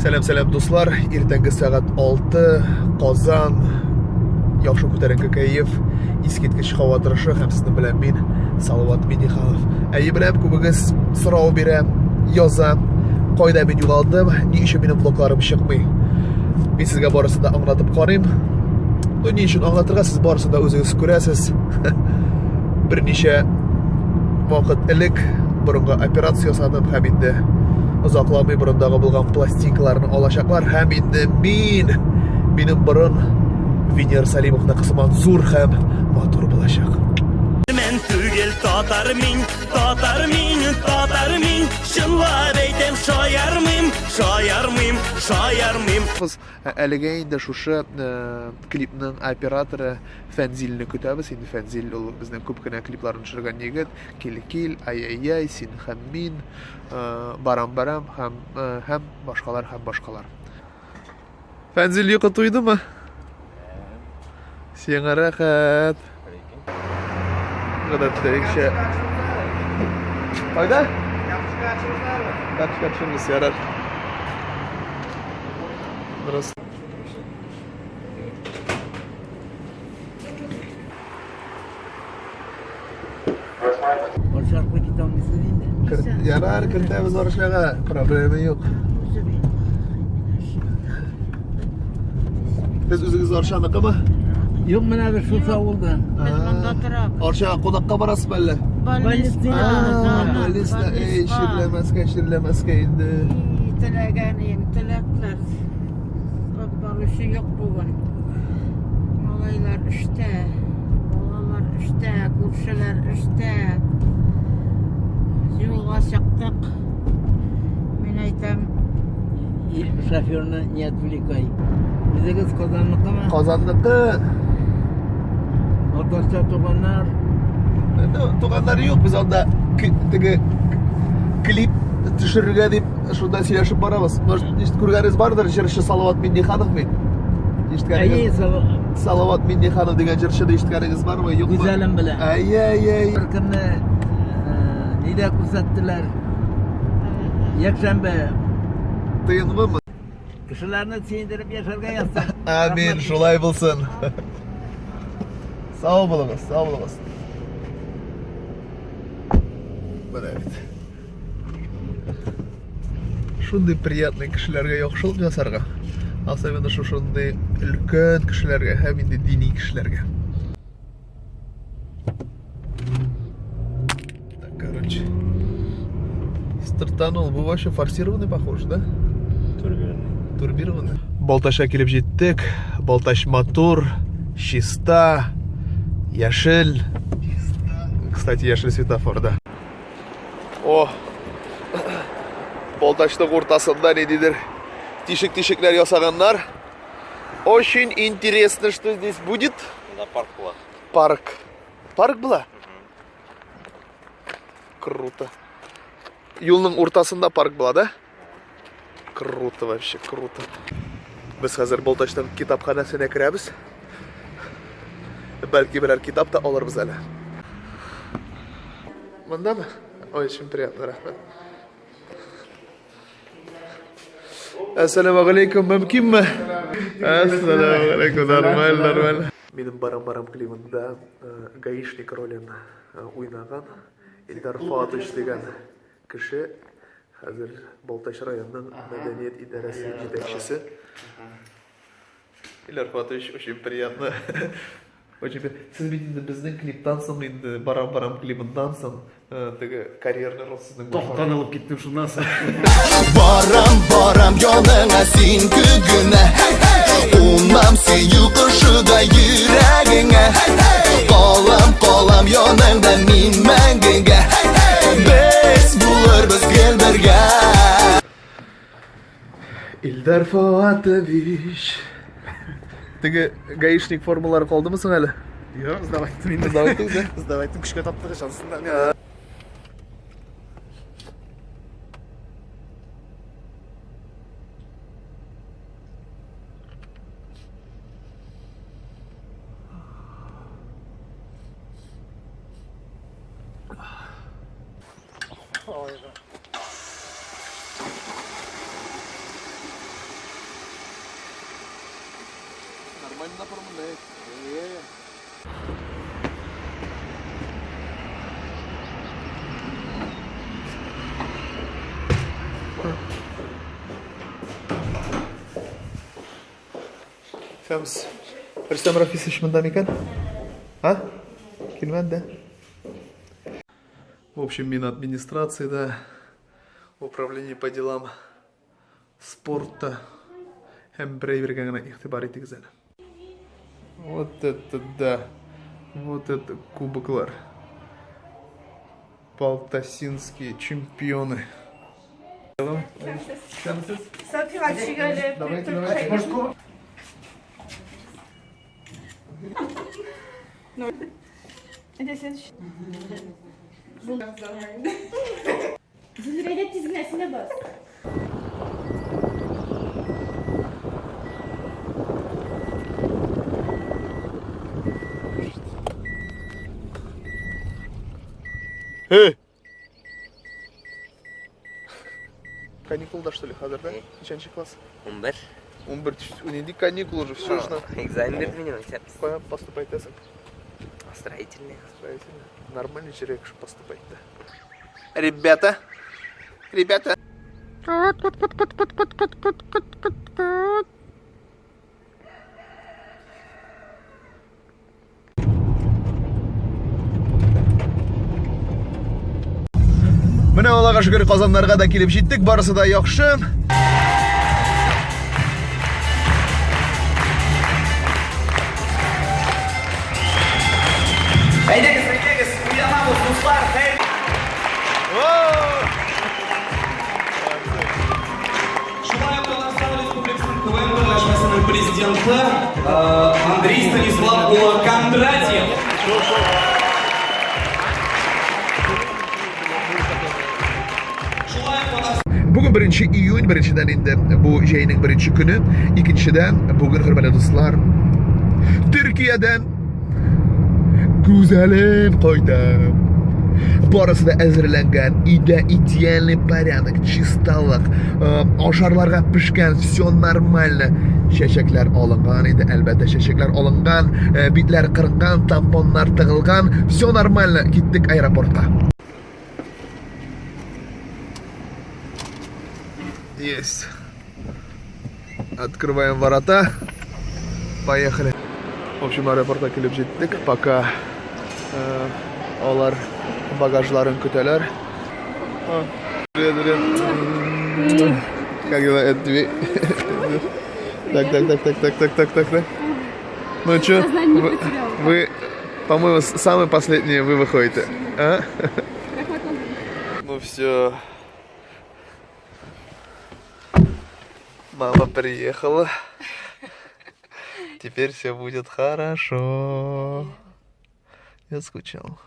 Сәлам, сәлам, дуслар. Иртәнге сәгать 6, Казан. Яхшы күтәренке кәеф, искиткеч һава торышы һәм сезнең белән мин, Салават Минниханов. Әйе, беләм, күбегез сорау бирә, яза. Кайда мин югалдым, ни өчен минем влогларым чыкмый? Мин сезгә барысын да аңлатып карыйм. Ну, ни өчен аңлатырга, сез барысын да үзегез күрәсез. Берничә вакыт элек борынга операция ясадым һәм инде озакламый борындагы булган пластинкаларны алачаклар һәм инде мин минем борын Венер Салимовныкы сыман зур һәм матур булачак. Мен түгел татар мин, татар мин, татар мин, чынлап әйтәм, шаярмыйм, шаярмыйм, шаярмыйм. Без әлегә инде шушы клипның операторы Фәнзилне көтәбез. Инде Фәнзил ул безнең күп кенә клипларны төшергән егет. Кил кил, ай-яй-яй, син һәм мин, барам-барам һәм һәм башкалар һәм башкалар. Фәнзил йокы туйдымы? Сиңа рәхәт. Гадәттәгечә. Кайда? Капка төшермес, ярар. Бераз. Арча китә алмыйсыз инде. Ярар, кертәбез Арчага, проблема юк. Сез үзегез Арчаныкымы? Юк, менә без шул авылда. Без монда торабыз. Арчага кунакка барасызмы әллә? Больница. Больница, эй, чирләмәскә, чирләмәскә инде. Теләгән им, теләкләр. Баручы юк бүген. Малайлар эштә, балалар эштә, күршеләр эштә. Юлга чыктык. Мин әйтәм, Шоферны не отвлекай. Үзегез Казанныкымы? Казанныкы. Аташта туганнар. Туганнар юк, без анда теге клип төшерергә дип шунда сөйләшеп барабыз. Может, күргәнегез бардыр, җырчы Салават Минниханов бит. Ишеткәнегез? Әйе, Салават Минниханов дигән җырчыны ишеткәнегез бармы, юкмы? Гүзәлем белән. Әйе, әйе, әйе. Бер көнне нидә күрсәттеләр? Якшәмбе. ТНВмы? Кешеләрне сөендереп яшәргә язсын. Амин, шулай булсын. Сау булыгыз, сау булыгыз. Менә бит. Шундый приятный кешеләргә яхшылык ясарга. Особенно шушындый өлкән кешеләргә һәм инде дини кешеләргә. Так, короче. Стартанул. Бу вообще форсированный похож, да? Турбированный. Турбированный. Балтачка килеп җиттек. Балтач матур, чиста, яшел. Кстати, яшел светофор, да. О, Балтачның уртасында ниндидер тишек-тишекләр ясаганнар. Очень интересно, что здесь будет. Да, парк була. Парк. Парк була? Круто. Юлның уртасында парк була, да? Круто вообще, круто. Без хәзер Балтачның китапханәсенә керәбез. Бәлки берәр китап та алырбыз әле. Мондамы? Очень приятно, рәхмәт. Әссәламу алейкум, мөмкинме? Әссәламу алейкум, нормаль, нормаль. Минем барам-барам клибында гаишник ролен уйнаган Илдар Фоатович дигән кеше хәзер Балтач районының мәдәният идарәсе җитәкчесе. Илдар Фоатович, очень приятно. Очень приятно. Сез бит инде безнең клиптан соң инде барам-барам клибыннан соң теге карьерный рост сезнең башланды. Танылып киттем шуннан соң. Барам, барам яныңа син күгенә. Кунам сөю кошыдай йөрәгеңә. Калам, калам яныңда мин мәңгегә. Без булырбыз гел бергә. Илдар Фоатович. Теге гаишник формалары калдымы соң әле? Юк, сдавать иттем инде. Сдавать иттегез, да? Сдавать иттем, көчкә таптык ышансыннар. Нормально напормында. Фәмс. Рөстәм Рафисович монда микән? А? Килмәде дә. В общем, мин администрациядә, управление по делам спорта һәм берәй бергә генә игътибар итегез әле. Вот это да. Вот это кубоклар. Балтасинские чемпионы. Давайте, давайте. Зөлрәйдә тиз генә син дә бас. Эй! Каникулда, что ли, хәзер, да? Ничәнче класс? 11. 11. Нинди каникул уже, все же. Экзамен бирде минем исәп. Кая поступать итәсең? Строительный. Строительный. Нормальный человек, чтобы поступать-то. Ребята! Ребята! Менә Аллага шөкер, Казаннарга да килеп җиттек, барысы да яхшы. Әйдәгез, әйдәгез, уянабыз, дуслар, хәер. Шулай ук Татарстан Республикасының КВН берләшмәсенең президенты Андрей Станислав улы Кондратьев. Шулай ук Татарстан Бүген 1 июнь, беренчедән инде бу җәйнең беренче көне, икенчедән бүген, хөрмәтле дуслар, Төркиядән Гүзәлем кайта. Барысы да әзерләнгән, өйдә идеальный порядок, чисталык, ашарларга пешкән, все нормально. Чәчәкләр алынган иде, әлбәттә, чәчәкләр алынган, битләр кырынган, тампоннар тыгылган, все нормально. Киттек аэропортка. Есть. Открываем ворота. Поехали. В общем, аэропортка килеп җиттек. Пока алар багажларын көтәләр. Привет, привет. Как дела? Это две. Так, так, так, так, так, так, так, так, так. Ну чё, вы, по-моему, самые последние вы выходите. А? Ну все. Мама приехала. Теперь все будет хорошо. Я скучал.